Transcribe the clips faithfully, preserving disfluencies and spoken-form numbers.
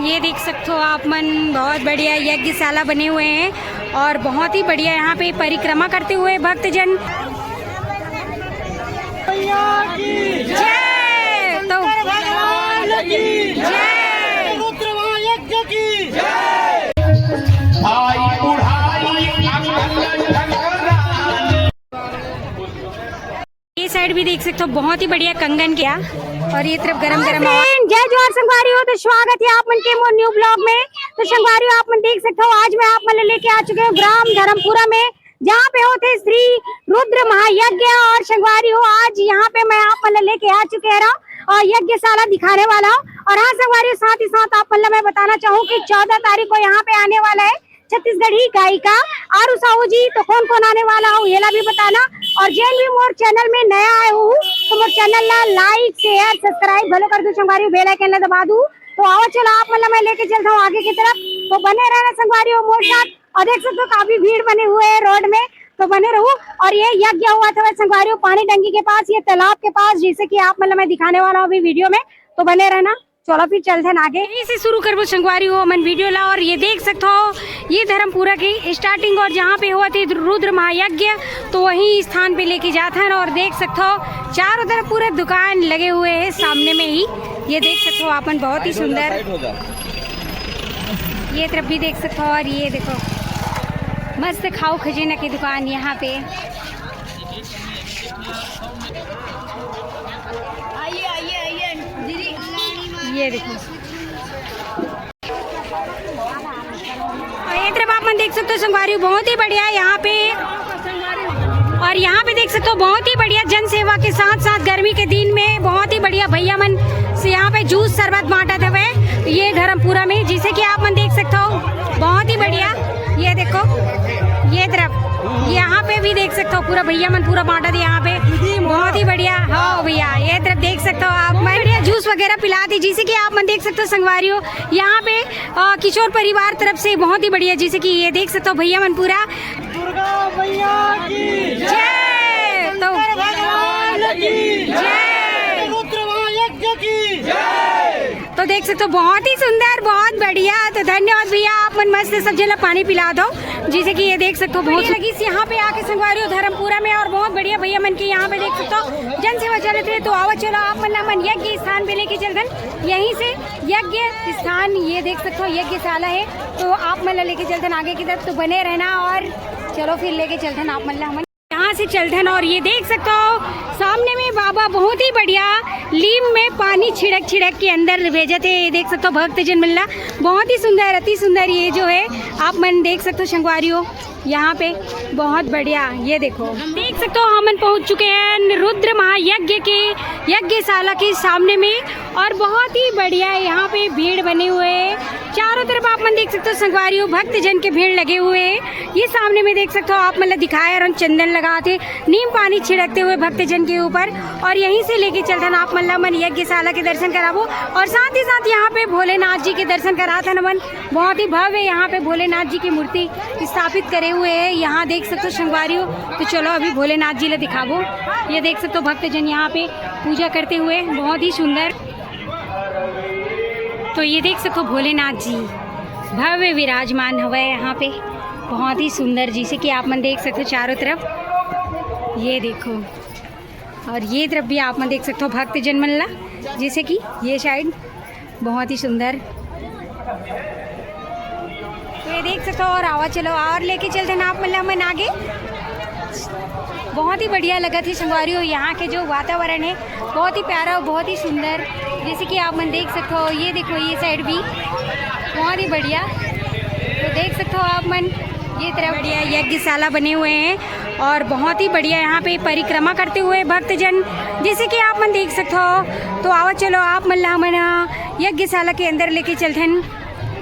ये देख सकते हो आप मन, बहुत बढ़िया यज्ञशाला बने हुए हैं और बहुत ही बढ़िया यहाँ पे परिक्रमा करते हुए भक्तजन। जय। तो भगवान की जय। रुद्र महायज्ञ की जय। भाई बुढ़ाई ये साइड भी देख सकते हो, बहुत ही बढ़िया कंगन किया। और ये तरफ गरम गरम friend, जय जोहार संगवारी हो। तो स्वागत है आप मन के मोर न्यू ब्लॉग में। तो संगवारी हो, आप मन देख सकते हो, आज मैं आप मन लेके आ चुके हूँ ग्राम धर्मपुरा में, जहाँ पे होते श्री रुद्र महायज्ञ। और संगवारी हो, आज यहाँ पे मैं आप मन लेके आ चुके हूँ और यज्ञशाला दिखाने वाला हूँ। और हाँ संगवारी हो, साथ ही साथ आप मन ला मैं बताना चाहूँ कि चौदह तारीख को यहाँ पे आने वाला है छत्तीसगढ़ी गायिका आरू साहू जी। तो कौन कौन आने वाला हो, येला भी बताना। और जेन भी मोर चैनल में नया आए हो, तो मोर चैनल ला लाइक, शेयर, सब्सक्राइब घलो कर दू संगवारी, बेल आइकन ला दबा दू। तो आवा चलो, आप मन ला मैं लेके चलता हूँ आगे की तरफ। तो बने रहना संगवारी हो मोर साथ। और देख सकते हो, काफी भीड़ बने हुए है रोड में, तो बने रहू। और ये यज्ञ हुआ था संगवारी हो पानी टंकी के पास, ये तालाब के पास, जैसे कि आप मन ला मैं दिखाने वाला हूँ अभी वीडियो में। तो बने रहना। चलो फिर चलथन आगे। यहीं से शुरू करबो संगवारी हो हमन वीडियो ला। और ये देख सकते हो, ये धर्मपुरा की स्टार्टिंग और जहाँ पे हुआ थे रुद्र महायज्ञ, तो वही स्थान पे लेके जाथन। और देख सकते हो, चारों तरफ पूरे दुकान लगे हुए हैं सामने में ही। ये देख सकते हो आप मन, बहुत ही सुंदर। ये तरफ भी देख सकते हो। और ये देखो, मस्त खाऊ खजीना की दुकान यहाँ पे। आइए, आइए, आइए, दीदी। ये देखो, और ये तरफ आप मन देख सकते हो संगवारी, बहुत ही बढ़िया यहाँ पे। और यहाँ पे देख सकते हो, बहुत ही बढ़िया जन सेवा के साथ साथ गर्मी के दिन में बहुत ही बढ़िया भैया मन से यहाँ पे जूस शरबत बांटत हवे। ये धर्मपुरा में, जिसे कि आप मन देख सकते हो, बहुत ही बढ़िया। ये देखो, ये तरफ यहाँ पे भी देख सकते हो, पूरा भैया मन पूरा बांटत यहाँ पे। बहुत ही बढ़िया। हाँ भैया, ये तरफ देख सकते हो आप मन बढ़िया जूस वगैरह पिला दी, जिसे कि आप मन देख सकते हो संगवारी हो। यहाँ पे अ, किशोर परिवार तरफ से बहुत ही बढ़िया, जैसे कि ये देख सकते हो भैया मन पूरा। दुर्गा मैया की जय। तो शंकर भगवान की जय। रुद्र महायज्ञ की जय। तो देख सकते हो, बहुत ही सुंदर, बहुत बढ़िया। तो धन्यवाद भैया, आप मन मस्त सब जना पानी पिला दो। जैसे कि ये देख सकते हो, बहुत लगी यहाँ पे आके संगवारी हो धर्मपुरा में, और बहुत बढ़िया भैया मन के यहाँ पे देख सकते हो जन सेवा चलत रहे। तो आओ चलो, आप मन ला मन यज्ञ स्थान पे लेके चलथन, यहीं से यज्ञ स्थान, ये देख सकते हो यज्ञशाला है। तो आप मन ला लेके चलथन आगे की तरफ, तो बने रहना। और चलो फिर लेके चलथन आप मन ला हमन यहाँ से चलथन। और ये देख सकते हो सामने में बाबा बहुत ही बढ़िया लीम में पानी छिड़क छिड़क के अंदर भेजत हे। ये देख सकते हो भक्तजन मन ला, बहुत ही सुंदर, अति सुंदर ये जो है आप मन देख सकते हो संगवारी हो। यहाँ पे बहुत बढ़िया, ये देखो, देख सकते हो हमन पहुँच चुके हैं रुद्र महायज्ञ के यज्ञशाला के सामने में। और बहुत ही बढ़िया यहाँ पे भीड़ बने हुए है, चारों तरफ आप मन देख सकते हो संगवारी हो, भक्तजन के भीड़ लगे हुए हैं। ये सामने में देख सकते हो आप मन ला दिखाए और चंदन लगात हे, नीम पानी छिड़कते हुए भक्तजन के ऊपर। और यहीं से लेके चलथन आप मन ला मन यज्ञशाला के दर्शन कराबो, और साथ ही साथ यहाँ पे भोलेनाथ जी के दर्शन कराथन हमन। बहुत ही भव्य यहाँ पे भोलेनाथ जी की मूर्ति स्थापित करे हुए है। यहाँ देख सकते हो संगवारी हो, तो चलो अभी भोलेनाथ जी ला दिखाबो। ये देख सकते हो भक्तजन यहाँ पे पूजा करते हुए, बहुत ही सुंदर। तो ये देख सकते हो भोलेनाथ जी भव्य विराजमान हवे यहाँ पे, बहुत ही सुंदर, जैसे कि आप मन देख सकते हो चारों तरफ। ये देखो, और ये तरफ भी आप मन देख सकते हो भक्तजन मन ला, जैसे कि ये साइड बहुत ही सुंदर। तो ये देख सकते हो, और आवा चलो और लेके चलथन आप मन ला हमन आगे। बहुत ही बढ़िया लगत हे संगवारी हो, यहाँ के जो वातावरण है बहुत ही प्यारा और बहुत ही सुंदर, जैसे कि आप मन देख सकते हो। ये देखो, ये साइड भी बहुत ही बढ़िया। तो देख सकते हो आप मन, ये तरफ बढ़िया यज्ञशाला बने हुए हैं और बहुत ही बढ़िया यहाँ पे परिक्रमा करते हुए भक्तजन, जैसे कि आप मन देख सकते हो। तो आवा चलो आप मन ला हमन यज्ञशाला के अंदर लेके चलथन।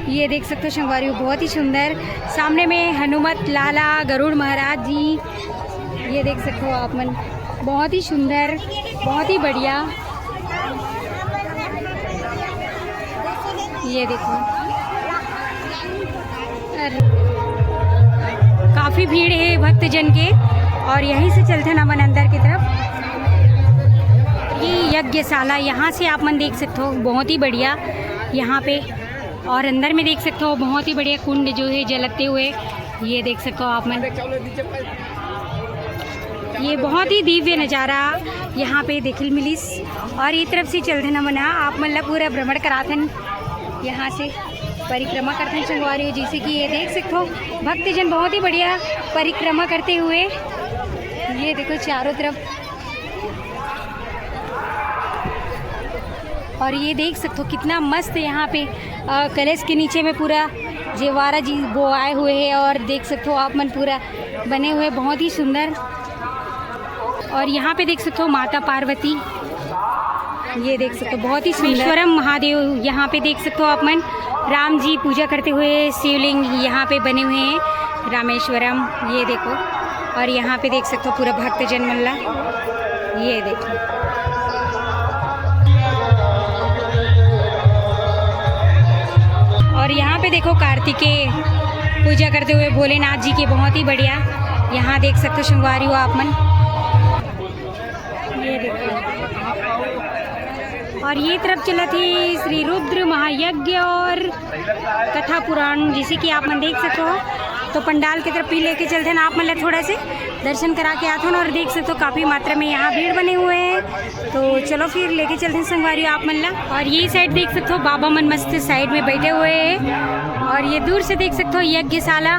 ये देख सकते हो संगवारी हो, बहुत ही सुंदर। सामने में हनुमत लाला, गरुड़ महाराज जी, ये देख सकते हो आप मन, बहुत ही सुंदर, बहुत ही बढ़िया। ये देखो, अरे, काफी भीड़ है भक्तजन के, और यहीं से चलथन हमन अंदर की तरफ। ये यज्ञशाला, यहाँ से आप मन देख सकते हो, बहुत ही बढ़िया। यहाँ पे और अंदर में देख सकते हो बहुत ही बढ़िया कुंड जो है जलते हुए, ये देख सकते हो आप मन। ये बहुत ही दिव्य नज़ारा यहाँ पे देखिल मिलिस। और ये तरफ से चलथन हमन ह, आप मन ला पूरा भ्रमण कराथन, यहाँ से परिक्रमा करथन संगवारी हो। जैसे कि ये देख सकते हो भक्तजन बहुत ही बढ़िया परिक्रमा करते हुए, ये देखो चारों तरफ। और ये देख सकते हो कितना मस्त यहाँ पे अ, कलश के नीचे में पूरा जेवारा जी बोआए हुए हैं। और देख सकते हो आप मन पूरा बने हुए, बहुत ही सुंदर। और यहाँ पे देख सकते हो माता पार्वती, ये देख सकते हो बहुत ही सुंदर। रामेश्वरम महादेव यहाँ पे देख सकते हो आप मन, राम जी पूजा करते हुए शिवलिंग यहाँ पे बने हुए हैं। रामेश्वरम, ये देखो। और यहाँ पे देख सकते हो पूरा भक्तजन मन ला, ये देखो। और यहाँ पे देखो कार्तिकेय पूजा करते हुए भोलेनाथ जी के, बहुत ही बढ़िया। यहाँ देख सकते हो संगवारी हो आप मन, ये देखो। और ये तरफ चलत हे श्री रुद्र महायज्ञ और कथा पुराण, जैसे कि आप मन देख सको हो। तो पंडाल की तरफ भी लेके चलते हैं आप मन ला, थोड़ा से दर्शन करा के आथन। और देख सकते हो काफ़ी मात्रा में यहाँ भीड़ बने हुए हैं। तो चलो फिर लेके चलते हैं संगवारी आप मन ला। और ये साइड देख सकते हो बाबा मन मस्त साइड में बैठे हुए हैं। और ये दूर से देख सकते हो यज्ञशाला,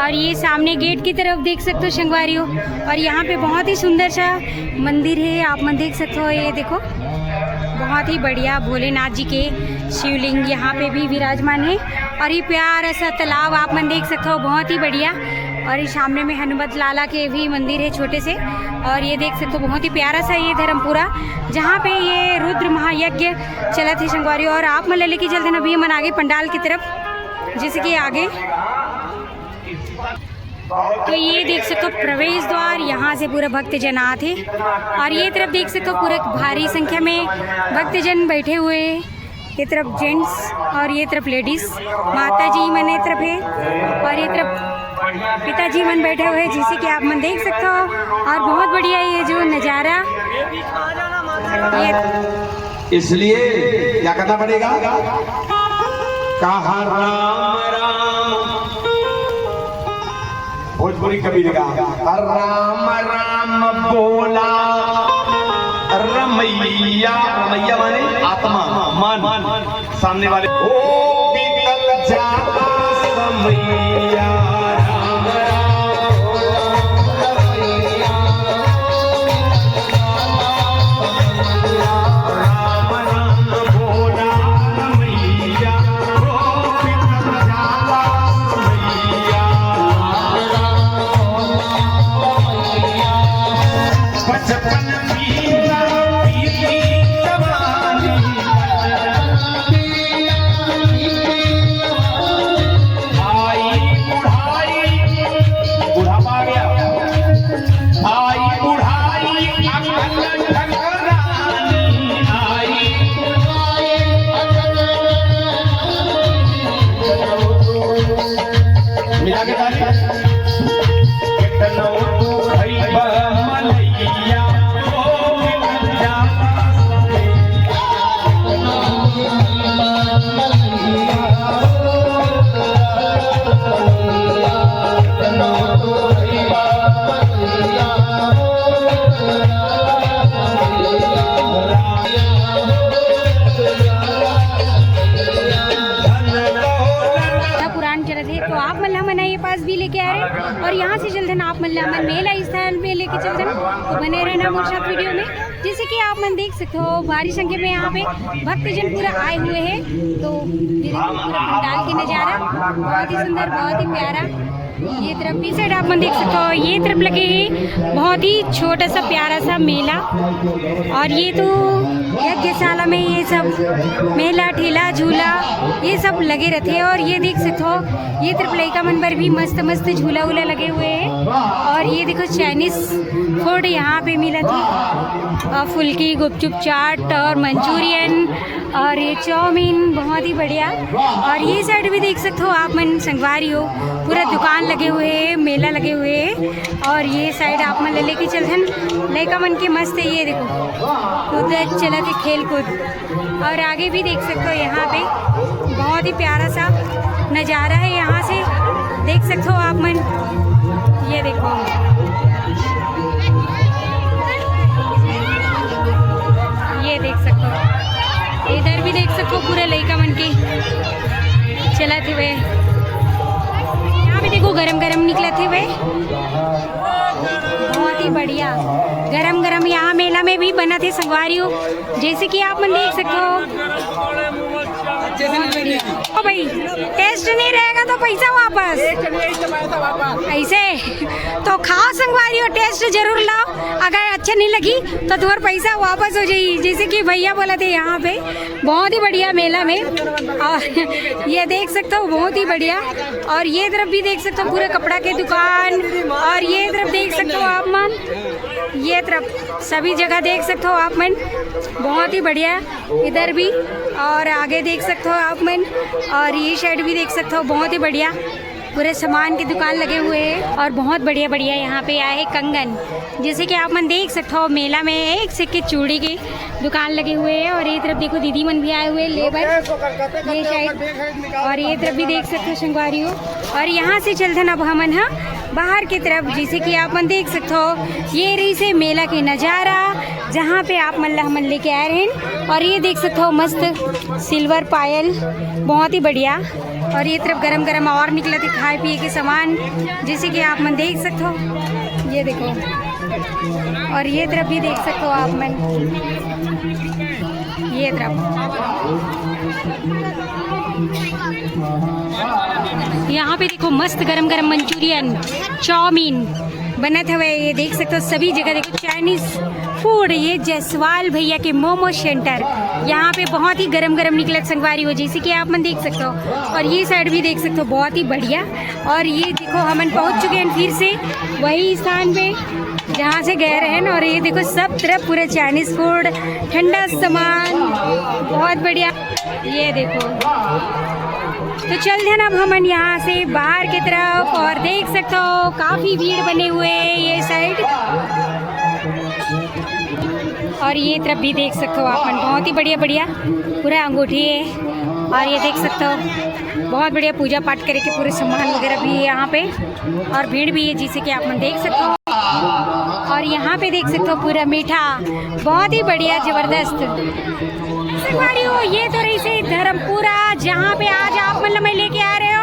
और ये सामने गेट की तरफ देख सकते हो संगवारी हो। और यहाँ पे बहुत ही सुंदर सा मंदिर है, आप मन देख सकते हो। ये देखो बहुत ही बढ़िया भोलेनाथ जी के शिवलिंग यहाँ पे भी विराजमान है। और ये प्यारा सा तालाब आप मन देख सकते हो, बहुत ही बढ़िया। और ये सामने में हनुमत लाला के भी मंदिर है छोटे से। और ये देख सकते हो बहुत ही प्यारा सा ये धर्मपुरा, जहाँ पे ये रुद्र महायज्ञ चलत है संगवारी। और आप मन ला लेके चलते हैं अभी मन आगे पंडाल की तरफ, जैसे कि आगे तो ये देख सकते हो प्रवेश द्वार, यहाँ से पूरा भक्त जन आते। और ये तरफ देख सकते हो पूरे भारी संख्या में भक्तजन बैठे हुए हैं। ये तरफ जेंट्स और ये तरफ लेडीज, माता जी मन ये तरफ है और ये तरफ पिताजी मन बैठे हुए हैं, जैसे कि आप मन देख सकते हो। और बहुत बढ़िया ये जो नज़ारा, ये इसलिए क्या करना पड़ेगा? कहा राम राम, भोजपुरी कबीर का, राम राम बोला रमैया। रमैया माने आत्मा, मन, सामने वाले। ओ बीतल जाता समैया, राम राम बोला रमैया। पुराण चलत हे, तो आप मन ला हमन ये पास भी लेके आ रहे हैं और यहाँ से चलथन आप मन ला हमन मेला स्थल में लेके चलथन। तो बने रहना मोर साथ वीडियो में। जैसे कि आप मन देख सकते हो भारी संख्या में यहाँ पे भक्तजन पूरा आए हुए हैं। तो ये देखो पूरा पंडाल के नज़ारा, बहुत ही सुंदर, बहुत ही प्यारा। ये तरफ पीछे side आप मन देख सकते हो, ये तरफ लगे है बहुत ही छोटा सा प्यारा सा मेला। और ये तो यज्ञशाला में ये सब मेला, ठेला, झूला, ये सब लगे रहते हैं। और ये देख सकते हो ये तरफ लइका मन बर भी मस्त मस्त झूला उला लगे हुए हैं। और ये देखो चाइनीज फूड यहाँ पे मिलत हे, अ, फुल्की, गुपचुप, चाट और मंचूरियन और ये चाउमीन, बहुत ही बढ़िया। और ये साइड भी देख सकते हो आप मन संगवारी हो, पूरा दुकान लगे हुए हैं, मेला लगे हुए हैं। और ये साइड आप मन ला लेके चलथन लइका मन के मस्त, ये देखो कूदत चलत हे खेल कूद। और आगे भी देख सकते हो यहाँ पे बहुत बहुत ही प्यारा सा नज़ारा है। यहाँ से देख सकते हो आप मन, ये देखो, ये देख सकते हो, इधर भी देख सकते हो, पूरे लइका मन के चलत हुए। यहाँ भी देखो, गरम गरम निकलत हुए, बहुत ही बढ़िया। गरम गरम यहाँ मेला में भी बनत हे संगवारी हो, जैसे कि आप मन देख सकते हो। अच्छे से नहीं लेने की। ओ भाई, टेस्ट नहीं रहेगा तो पैसा वापस। एक चलिए, एक चलिए, पैसा वापस। ऐसे तो खाओ संगवारी हो, टेस्ट जरूर लाओ। अगर अच्छा नहीं लगी तो तुम्हारा पैसा वापस हो जाई। जैसे कि भैया बोला थे, यहाँ पे बहुत ही बढ़िया मेला में, और ये देख सकते हो, बहुत ही बढ़िया। और ये तरफ भी देख सकते हो, पूरे कपड़ा के दुकान, और ये तरफ देख सकते हो आप मन, ये तरफ सभी जगह देख सकते हो आप मन, बहुत ही बढ़िया। इधर भी, और आगे देख सकते हो आप मन, और ये साइड भी देख सकते हो, बहुत ही बढ़िया। पूरे सामान के दुकान लगे हुए हैं और बहुत बढ़िया बढ़िया यहाँ पे आए हैं कंगन। जैसे कि आप मन देख सकते हो, मेला में एक से के चूड़ी के दुकान लगे हुए हैं। और ये तरफ देखो, दीदी मन भी आए हुए हैं, लेबर, ये साइड, और ये तरफ भी देख सकते हो, संगवारी हो। और यहाँ से चलथन अब हमन ह बाहर की तरफ। जैसे कि आप मन देख सकते हो, ये रहिसे मेला के नज़ारा, जहाँ पे आप मन ला हमन लेके आए रहेन। और ये देख सकते हो, मस्त सिल्वर पायल, बहुत ही बढ़िया। और ये तरफ गरम गरम और निकलत हे खाए पिए के सामान, जैसे कि आप मन देख सकते हो, ये देखो। और ये तरफ भी देख सकते हो आप मन, ये तरफ, यहाँ पे देखो, मस्त गरम गरम मंचूरियन, चाउमीन बनत हवे। ये देख सकते हो, सभी जगह देखो, चाइनीज फूड। ये जायसवाल भैया के मोमो सेंटर, यहाँ पे बहुत ही गरम गरम निकलत संगवारी हो, जैसे कि आप मन देख सकते हो। और ये साइड भी देख सकते हो, बहुत ही बढ़िया। और ये देखो, हमन पहुँच चुके हैं फिर से वही स्थान पे, जहाँ से गए रहेन। और ये देखो, सब तरफ पूरे चाइनीज फूड, ठंडा सामान, बहुत बढ़िया। ये देखो, तो चलथन अब हमन यहाँ से बाहर की तरफ, और देख सकते हो, काफी भीड़ बने हुए है ये साइड। और ये तरफ भी देख सकते हो आप मन, बहुत ही बढ़िया बढ़िया पूरा अंगूठी है। और ये देख सकते हो, बहुत बढ़िया पूजा पाठ करे के पूरे सामान वगैरह भी है यहाँ पे, और भीड़ भी है, जैसे कि आप मन देख सकते हो। और यहाँ पे देख सकते हो, पूरा मीठा, बहुत ही बढ़िया, जबरदस्त। संगवारी हो, ये तो रहिसे धर्मपुरा, जहाँ पे आज आप मन ला मैं लेके आ रहे हो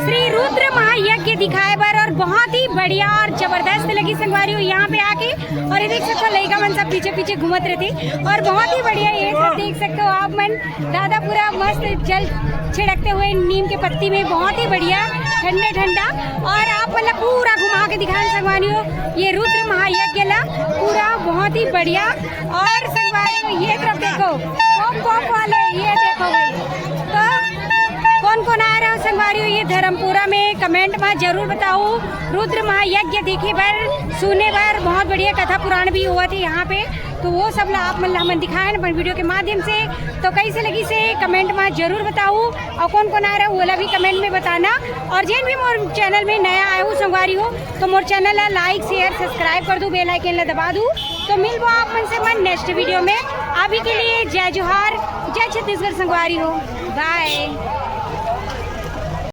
श्री रुद्र महायज्ञ दिखाए बर। और बहुत ही बढ़िया और जबरदस्त लगी संगवारी हो यहाँ पे आके। और ये देख सकते हो, लइका मन सब पीछे पीछे घूमत रहिथे। और बहुत ही बढ़िया, ये सब देख सकते हो आप मन, दादा पूरा मस्त जल छिड़कते हुए नीम के पत्ती में, बहुत ही बढ़िया, ठंडा ठंडा। और आप मन ला पूरा घुमा के दिखाएन संगवारी हो, ये रुद्र महायज्ञ ला पूरा, बहुत ही बढ़िया। और संगवारी हो, ये तरफ देखो, पॉप पॉप वाले, ये देखो भाई। तो कौन कौन आ रहे हो संगवारी हो ये धर्मपुरा में, कमेंट में जरूर बताओ। रुद्र महायज्ञ देखे बर, सुने बर, बहुत बढ़िया कथा पुराण भी होवत हे यहाँ पे, तो वो सब ला आप मन ला हमन दिखाएन अपन वीडियो के माध्यम से। तो कैसे लगिसे कमेंट में जरूर बताओ, और कौन कौन आ रहा है वो ला भी कमेंट में बताना। और जेन भी मोर चैनल में नया आए हो संगवारी हो, तो मोर चैनल ला लाइक, शेयर, सब्सक्राइब कर दू, बेल आइकन ला दबा दू। तो मिलबो आप मन से मन नेक्स्ट वीडियो में। अभी के लिए जय जोहार, जय छत्तीसगढ़ संगवारी हो, बाय।